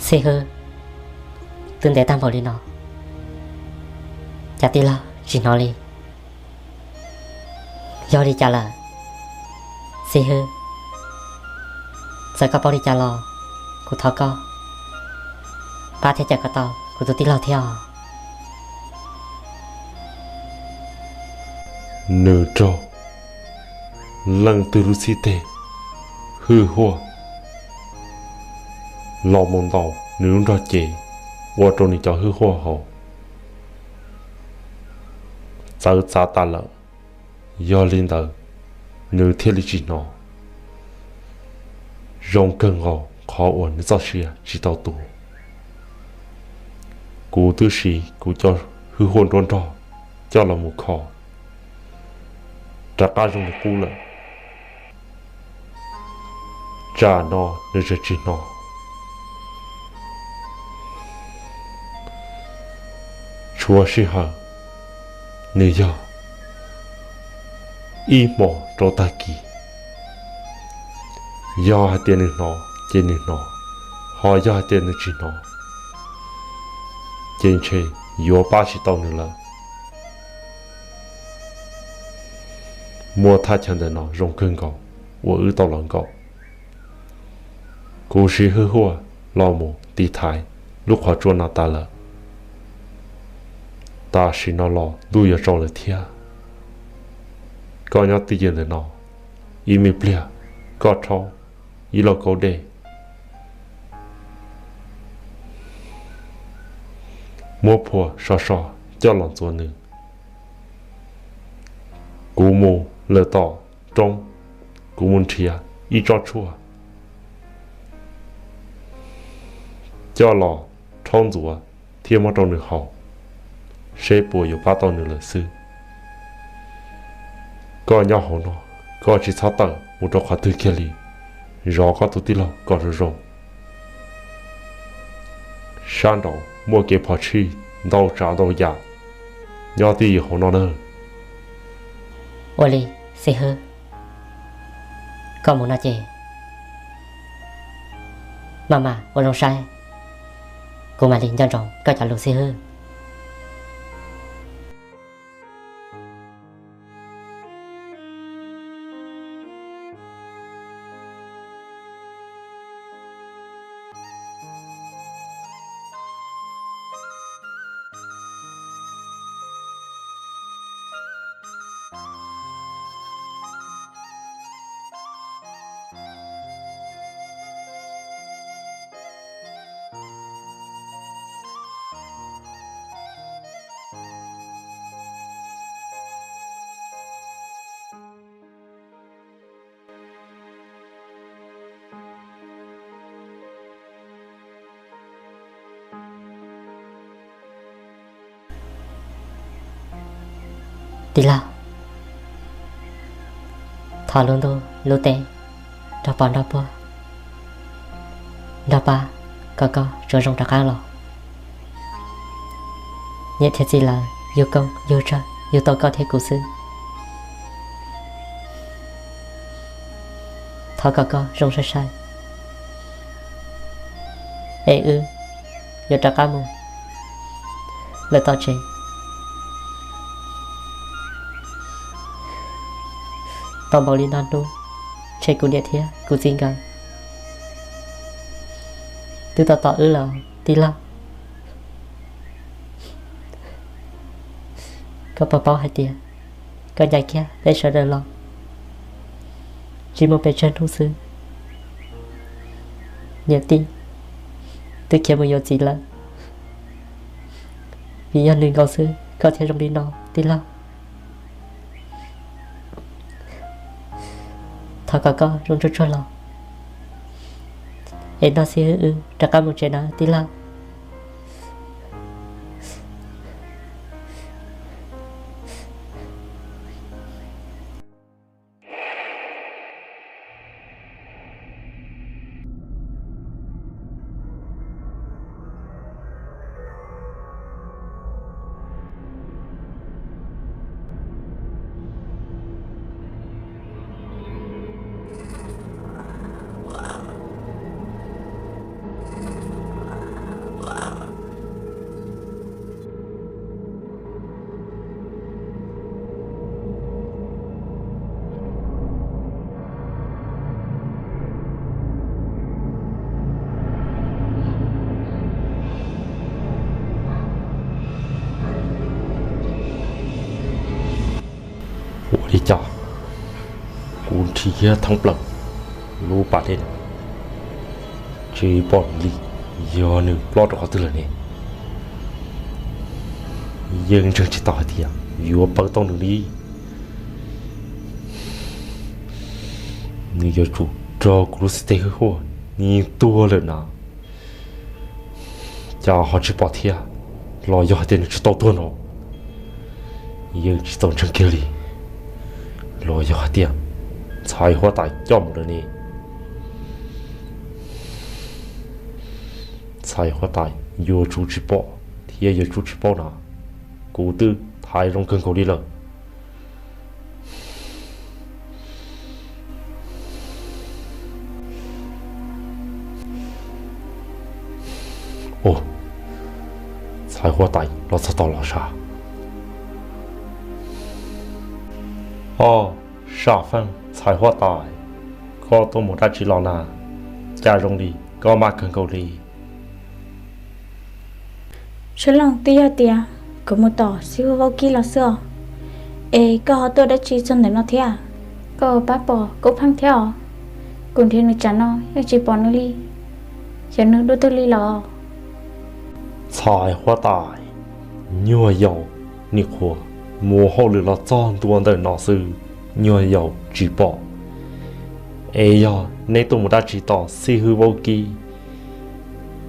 Xib hwb, twb ntev tag npaum li no, cas tij laug tsis hnov li? Yog li cas lawm? Xib hwb, txawm koj paub li cas los kuv thov koj pab thiab cawm kom tau kuv tus tij laug thiab os. Nws raug leej twg lub txhib teg hwj huaj los mus ntaus nws lub nrog cev, ua rau nws cov hwj huaj hauv txawv txav tas lawm. Yog li ntawd, nws thiaj li tsis hnov. Zoo kawg nkaus qhov uas nws txoj sia tsis tau tu. Kuv twb siv kuv cov hwj huaj nruab nrog coj los mus kho, rov qab zoo li qub lawm. Tsam no nws tseem tsis hnov. Tshuav sij hawm, nws yog ib hmos rau tag kis. Yog hais tias nws hnov ces nws hnov, ho yog hais tias nws tsis hnov ces ntshe yuav pab tsis tau nws lawm. Muaj thaj chaw ntawm no zoo kawg nkaus uas wb tau los nkaum. Kuv siv hwj huaj los mus tiv thaiv lub qhov tsua no tas lawm. Tam sim no los ntuj yuav tsaus lawm thiab. Koj nyob twj ywm ntawm no, ib me pliag koj rhaub ib lauj kaub dej, muab phua so so coj los ntxuav nws. Kuv mus lawm tom roob, kuv mus nrhiav ib tsob tshuaj coj los rhaub ntxuav thiab muab rau nws haus, seb puas yuav pab tau nws lawm xwb. Koj nyob hauv no, koj tsis txhob tawm mus rau qhov twg kiag li. Zov koj tus tij laug kom zoo zoo. Sab nraud muaj kev phom sij ntau tsav ntau yam, nyob twj ywm hauv no na. Ua li, xib hwb, koj mus no ces maj mam ua zoo saib, kuv mam li nco ntsoov koj cov lus xib hwb. Tij laug, thov lub ntuj lub teb nrog pov nrog puag, nrog pab kom koj tsuas zoo rov qab los. Niam thiab txiv lawv yug koob yug tsawg yug tau koj thiab kuv xwb. Thov kom koj zoo sai sai, es wb yuav rov qab mus lawm tom tsev. Tau npaum li no hnub, ntshe kuv niam thiab kuv txiv nkawd twb tos tos wb lawm tij laug. Koj puas paub hais tias koj ncaim kiag peb sawv daws los tsis muaj pes tsawg hnub xwb, niam tij twb khiav mus yuav txiv lawm. Vim yog nws nkaus xwb koj thiaj zoo li no tij laug. Thov kom koj zoo tsuag tsuag los, es nrog xib hwb wb rov qab mus tsev na tij laug. Li cas kuv nrhiav kiag thoob plaws lub pas dej no tsis pom nws li, yog nws ploj rau qhov twg lawm ne? Yeej ntseeg tsis tau hais tias yuav pab tau nws li. Nws yuav tsum raug kuv lub xib teg hwj huam ni tuag lawm na, cas ho tsis pom thiab? Los yog hais tias nws tsis tau tuag no? Yeej tsis tau ntseeg kiag li. Los yog hais tias ntxhais huab tais coj mus lawm ne? Ntxhais huab tais yuav tsum tsis pom thiab yuav tsum tsis paub na. Kuv twb thaiv zoo kawg nkaus li lawm. Ntxhais huab tais los txog tau los sav. Oj, Sam Feej, ntxhais huab tais, koj tuaj mus dab tsi los na? Cas zoo li koj maj kawg nkaus li. Sab Looj, twb yog tias kuv mus tom xib hwb Vaub Kib los xwb os. Es koj ho tuaj dab tsi txog ntawm no thiab? Koj pab pom Koob Pheej thiab os? Kuv nrhiav nws tsam no yeej tsis pom nws li. Xyov nws dua twg li los? Ntxhais huab tais, nyuag yaus nim qhuav mus hauj lwm los txog ntua ntawm no xwb, nyuag yaus tsis pom. Es yog neb tuaj mus dab tsi tom xib hwb Vaub Kib,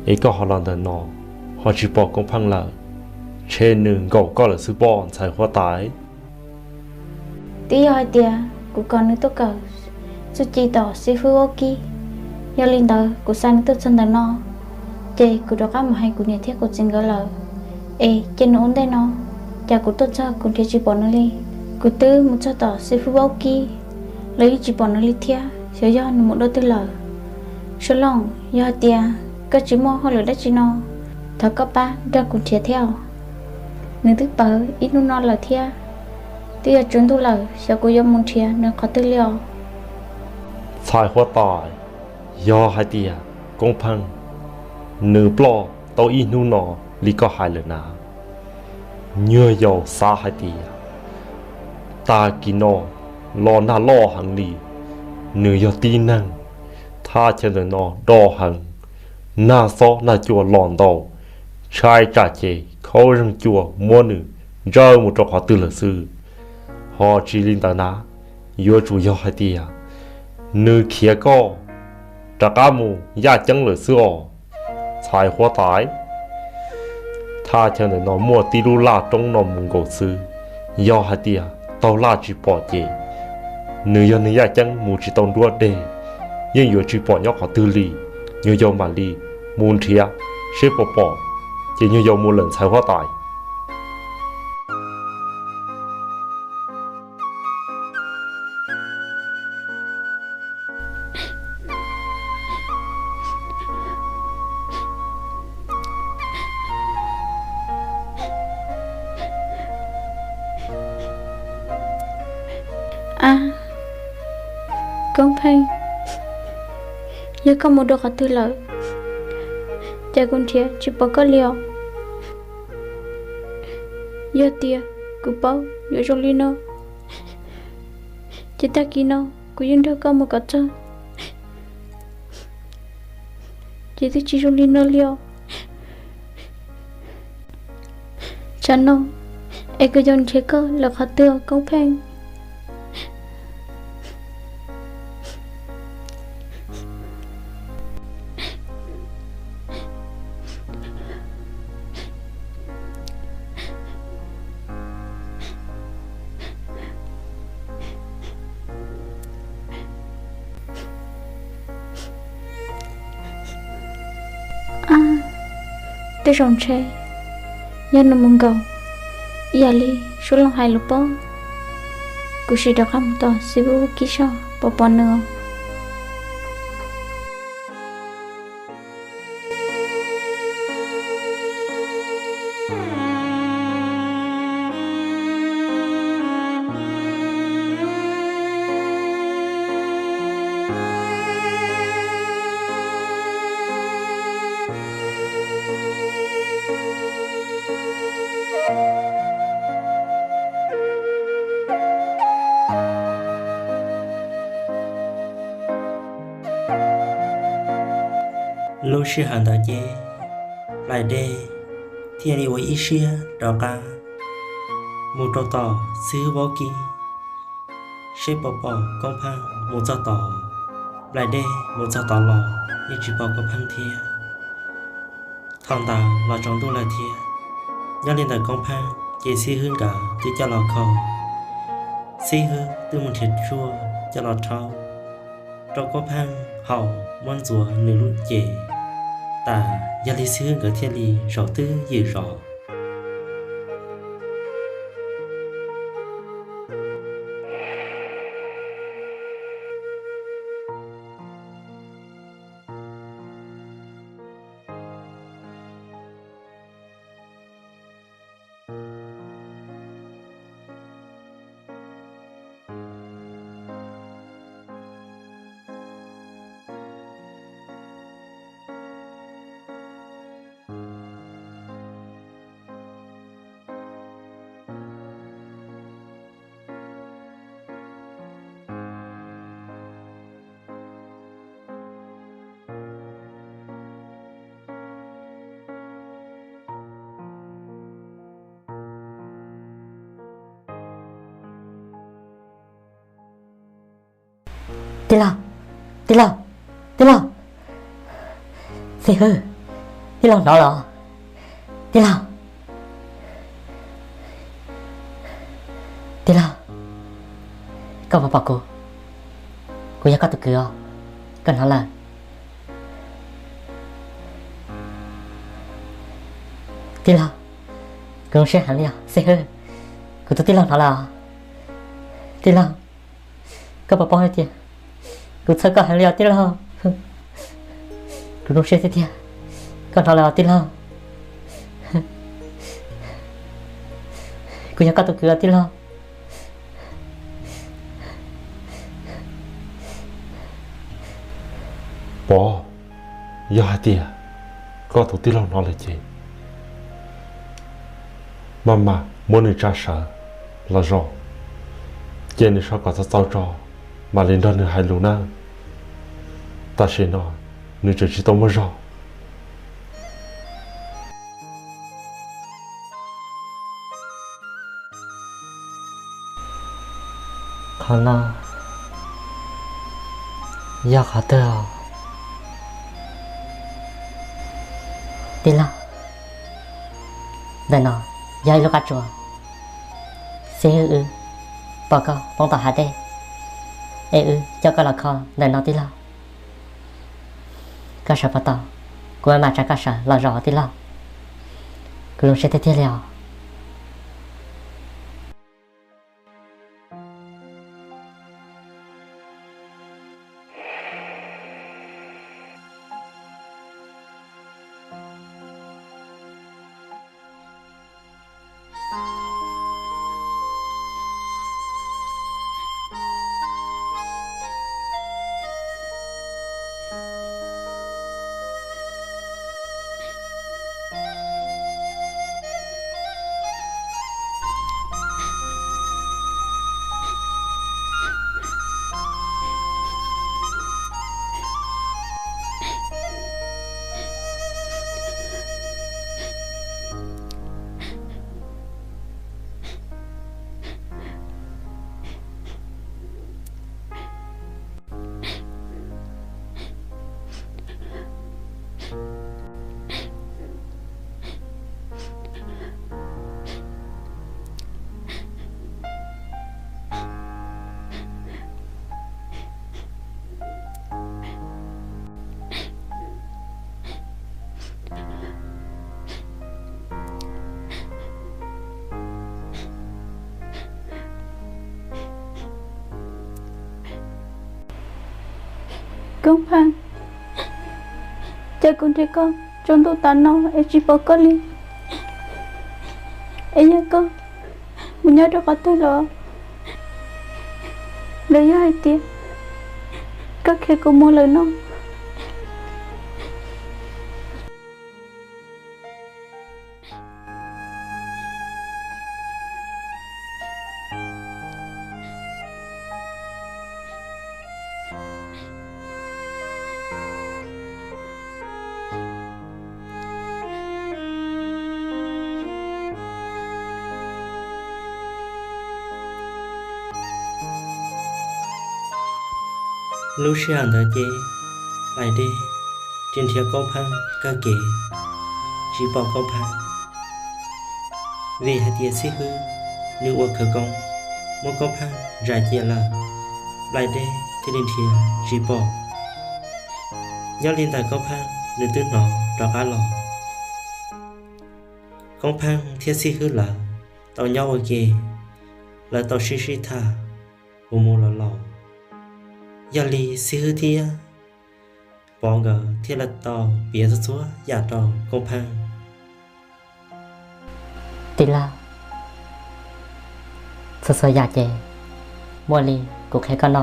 es koj ho los ntawm no ho tsis pom Koob Pheej lawm, ntshe nws nkaum koj lawm xwb pob ntxhais huab tais. Twb yog hais tias kuv kom nws tuaj kawm txuj ci tom xib hwb Vaub Kib, yog li ntawd kuv xa nws tuaj txog ntawm no, ces kuv rov qab mus hais kuv niam thiab kuv txiv nkawd lawm. Es cia nws ua ntej no, cas kuv tuaj txog kuv nrhiav tsis pom nws li. Kuv twb mus txog tom xib hwb Vaub Kib los yeej tsis pom nws li thiab, xyov yog nws mus dua twg lawm. Sab Looj, yog hais tias koj tsis muaj hauj lwm dab tsi no, thov koj pab nrog kuv nrhiav thiab os. Nws twb pawv ib hnub no lawm thiab, twb yuav tsaus ntuj lawm, xyov kuv yuav mus nrhiav nws qhov twg li os. Ntxhais huab tais, yog hais tias Koob Pheej nws ploj tau ib hnub no li koj hais lawm na, nyuag yaus xav hais tias tag kis no los nag loj heev li. Nws yog tib neeg thaj chaw ntawm no do heev, nag xob nag cua los ntau, ntshai tsam ces khaub zeeg cua muab nws ntsawj mus rau qhov twg lawm xwb. Ho tsis li ntawd na, yuav tsum yog hais tias nws khiav koj rov qab mus yaj ceeb lawm xwb os, ntxhais huab tais. Thaj chaw ntawm no muaj tib lub laj roob no mus nkaus xwb, yog hais tias taug laj tsis pom ces nws yog neeg yaj ceeb mus tsis tau nruab deg, yeej yuav tsis pom nyob qhov twg li. Nyuag yaus mam li mus nrhiav seb puas pom, ces nyuag yaus mus lawm ntxhais huab tais. Ab, Koob Pheej, yog koj mus dua qhov twg lawm, cas kuv nrhiav tsis pom koj li os? Yog tias kuv paub yuav zoo li no, ces tag kis no kuv yeej nrog koj mus kom txog, ces twb tsis zoo li no li os. Tsam no es kuv yuav nrhiav koj lawm qhov twg os Koob Pheej? Ab, tej zaum ntshe yog nws mus nkaum ib yam li Suab Looj hais lawm pob. Kuv sim rov qab mus tom xib hwb Kib seb puas pom nws os. Lub sij hawm ntawd ces Nplais Dej thiaj li ua ib siab rov qab mus rau tom Xib Hwb vaub kib, seb puas pom Koob Pheej mus txog tod. Nplais Dej mus txog tod los yeej tsis pom Koob Pheej thiab. Thaum ntawd los tsaus ntuj lawm thiab. Nyob li ntawd Koob Pheej ces Xib Hwb nkawd twb coj los kho. Xib Hwb twb mus nrhiav tshuaj coj los rhaub rau Koob Pheej haus muab ntxuav nws lub cev tas, yog li Xib Hwb nkawd thiaj li zaum twj ywm zov. Tij laug, tij laug, tij laug, Xib Hwb, tij laug hnov los? Tij laug, tij laug, koj puas pom kuv? Kuv yog koj tus kwv os, koj hnov lawm? Tij laug, kuv zoo siab heev li os Xib Hwb, kuv tus tij laug hnov lawm os. Tij laug, koj puas paub hais tias kuv txhawj koj heev li os tij laug. Kuv zoo siab tiag tiag, koj hnov lawm os tij laug. Kuv yog koj tus kwv os tij laug. Pov, yog hais tias koj tus tij laug hnov lawm ces maj mam muab nws tsa sawv los zov, ces nws so kom txaus txaus tso mam li nrog nws hais lus nawb. Tam sim no nws tseem tsis tau muaj zog. Qhov no yog qhov twg? Tij laug, ntawm no yog ib lub qab tsuas. Xib hwb wb pom koj poob tom hav dej, es wb coj koj los kho ntawm no tij laug. Koj sawv puas tau? Kuv mam tsa koj sawv los zov tij laug. Kuv zoo siab tiag tiag li os. Koob Pheej, cas kuv nrhiav koj tsaus ntuj tas no es tsis pom koj li? Es yog koj mus nyob rau qhov twg los? Los yog hais tias koj khiav kuv mus lawm no? Lub sij hawm ntawd ces Nplais Dej thiaj nrhiav Koob Pheej kawg kev, tsis pom Koob Pheej, vim hais tias Xib Hwb nws ua khawv koob muab Koob Pheej zais cia lawm. Nplais Dej thiaj li nrhiav tsis pom. Nyob li ntawm Koob Pheej nws twb hnov rov qab los. Koob Pheej thiab Xib Hwb lawv tau nyob ua ke, lawv tau sib sib tham mus mus los los. Yog li Xib Hwb thiab Pov nkawd thiaj li tau piav txhua txhua yam rau Koob Pheej. Tij laug, txhua txhua yam ces muaj li kuv qhia koj no,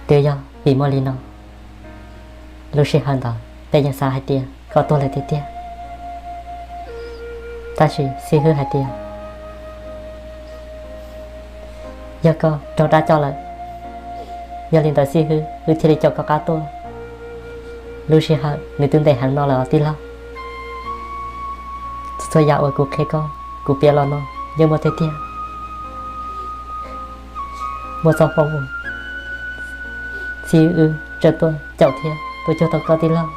twb yog vim muaj li no, lub sij hawm ntawd peb yeej xav hais tias koj tuag lawm tiag tiag, tab sis Xib Hwb hais tias yog koj raug dab coj lawm, yog li ntawd Xib Hwb wb thiaj li coj koj qab tuaj. Lub sij hawm nws twb ntev heev no lawm os tij laug. Txhua txhua yam uas kuv qhia koj, kuv piav los no yeej muaj tiag tiag. Muaj txoj hmoo uas Xib Hwb wb tseem tuaj caum thiab tuaj cuag tau koj tij laug,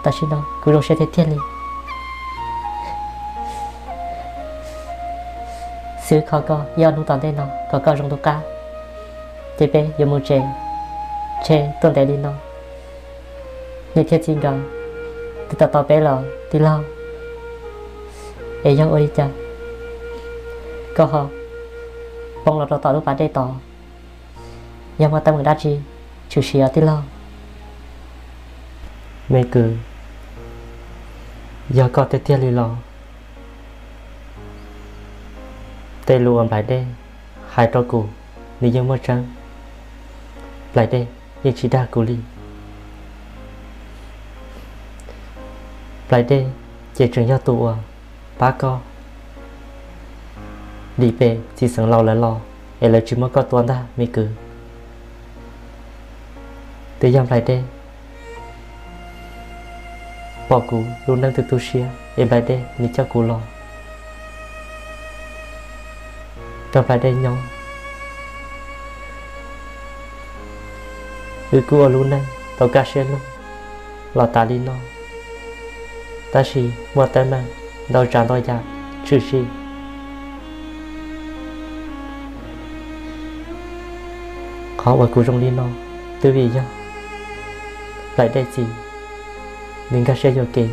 tam sim no kuv zoo siab tiag tiag li. Xib Hwb kho koj ib ob hnub tom ntej no kom koj zoo tu qab, ces peb yuav mus tsev, ntshe tuaj ntev li no niam thiab txiv nkawd twb tos tos peb los tij laug. Es yog ua li cas koj ho poob los rau tom lub pas dej tod? Yog muaj teeb meem dab tsi tshwm sim os tij laug? Me kwv, yog koj tiag tiag li los tej lus uas Nplais Dej hais rau kuv nws yeej muaj tseeb. Nplais Dej yeej tsis dag kuv li. Nplais Dej ces tseem yog tus uas pab koj dim pes txiv xeev laus lawv los es lawv tsis muab koj tua ntag me kwv. Twb yog Nplais Dej pom kuv lub neej tu tu siab es Nplais Dej nws coj kuv los rau Nplais Dej nyob. Wb kuj ua lub neej tau kaj siab lug los tas li no, tab sis muaj teeb meem ntau tsav ntau yam tshwm sim. Qhov uas kuv zoo li no twb vim yog Nplais Dej txiv nws nkag siab yuam kev,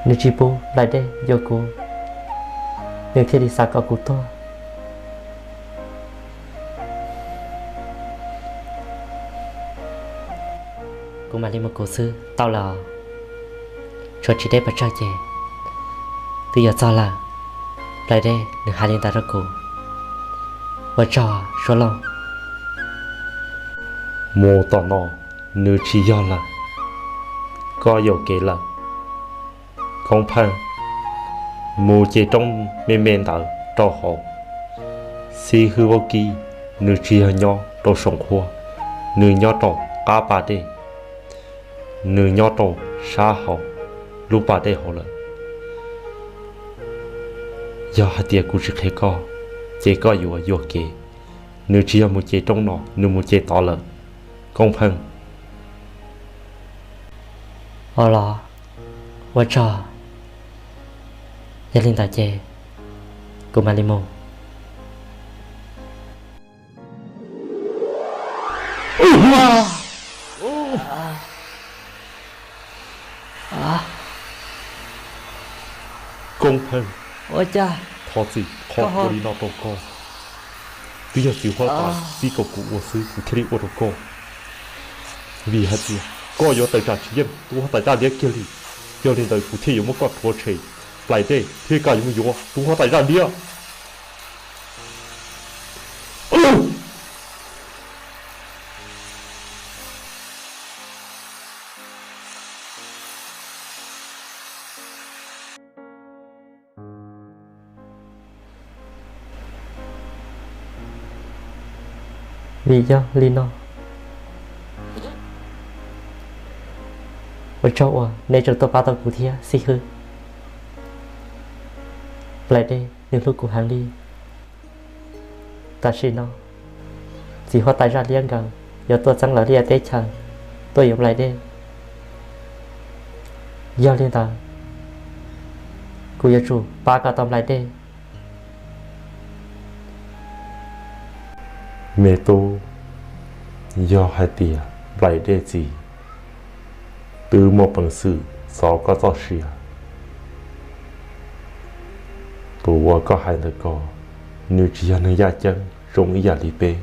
nws tsis pub Nplais Dej yuav kuv, nws thiaj li xav kom kuv tuag. Kuv mam li mus kuv xwb tau los, tshuav tsis deb pes tsawg ces twb yuav txog lawm. Nplais Dej nws hais li ntawd rau kuv. Ua tsaug Suab Lauj. Mus tom no nws tsis yog lawm, koj yuam kev lawm. Koob Pheej, mus cev roob me me ntawd rau hauv. Xib hwb vaub kib, nws tsis yog nyob rau saum qhua, nws nyob rau qab pas dej, nws nyob rau sab hauv lub pas dej hauv lawm. Yog hais tias kuv tsis qhia koj, ces koj yuav yuam kev. Nws tsis yog mus cev roob no, nws mus cev tod lawm. Koob Pheej. Ua los, ua tsaug. Yog li ntawd ces kuv mam li mus. Koob Pheej, thov txim qhov ua li no rau koj. Twb yog txiv huab tais txib kom kuv ua xwb kuv thiaj li ua rau koj. Vim hais tias koj yuav tawm tsam tsis yeej tus huab tais zaj liab kiag li, yog li ntawd kuv thiaj yuav muab koj rhuav tshem. Nplais Dej thiab koj yuav mus yuav tus huab tais zaj liab. Vim yog li no, ua tsaug uas nej tseem tuaj pab tau kuv thiab xib hwb. Nplais Dej nws hlub kuv heev li. Tam sim no txiv huab tais Zaj Liab nkawd yuav tuaj txeeb lawv liaj teb chaws tuaj yuav nplaim dej. Yog li ntawd, kuv yuav tsum pab kom tau nplaim dej. Me tub, yog hais tias nplaim dej txiv twb muaj peev xwm txov koj txoj sia, tus uas koj hais ntawm ko, nws tsis yog neeg yaj ceeb zoo ib yam li peb.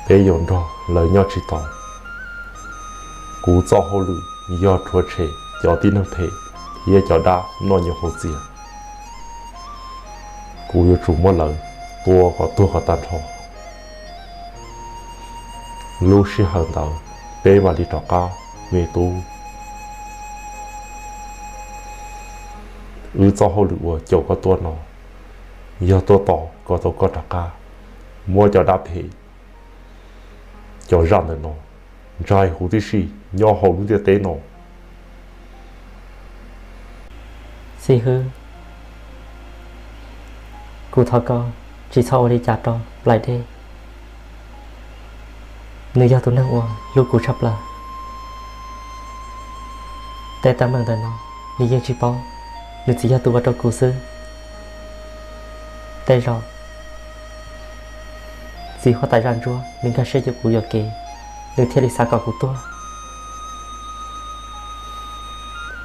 Peb yuav nrog lawv nyob tsis tau. Kuv txoj hauj lwm yog rhuav tshem cov tib neeg phem thiab cov dab noj nyoos haus txias. Kuv yuav tsum muab lawv tua kom tuag kom tag nrho, lub sij hawm ntawd peb mam li rov qab, me tub. Wb txoj hauj lwm uas caum koj tuaj no yog tuaj tos kom tau koj rov qab muab cov dab phem, cov zaj ntawm no ntshai huv tib si nyob hauv lub ntiaj teb no. Xib hwb, kuv thov koj tsis txhob ua li cas rau nplaim dej. Nws yog tus neeg uas hlub kuv tshaj plaws. Tej teeb meem ntawm no nws yeej tsis paub, nws txiv yog tus ua rau kuv xwb. Tej zaum txiv huab tais Zaj Ntsuab nws nkag siab yuav kuv yuam kev, nws thiaj li xav kom kuv tuag.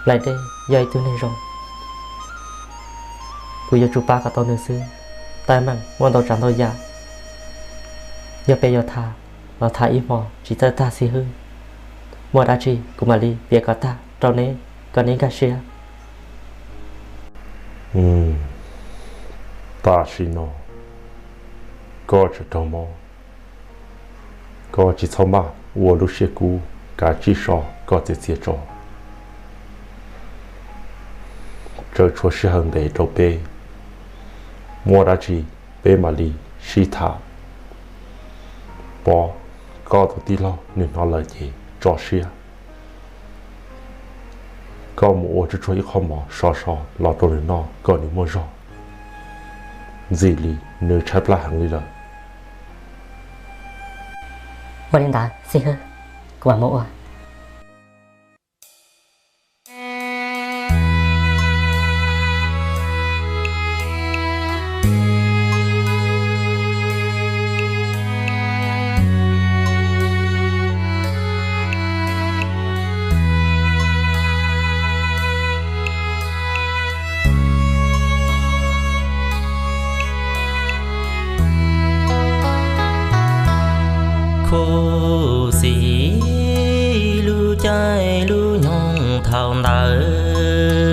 Nplaim dej yog ib tug neeg zoo, kuv yuav tsum pab kom tau nws xwb. Teeb meem muaj ntau tsav ntau yam, yog peb yuav tham los tham ib hmos tsis txawj tag, xib hwb. Muaj dab tsi kuv mam li piav kom tag rau neb kom neb nkag siab. Tam sim no koj tseem raug mob, koj tsis txhob maj ua lub siab kub kav tsij so koj txiav txiav tso. Tseem tshuav sij hawm ntev rau peb, muaj dab tsi peb mam li sib tham. Pov, koj tus tij laug nws hnov lawm ces tso siab. Koj mus ua tsuag tsuag ib qho mov so so los rau nws noj kom nws muaj zog. Ntxim li nws tshaib plab heev li lawm. Ua li ntawd xib hwb, kuv mam mus ua. Khuv xim lub caij lub nyoog thaum ntawd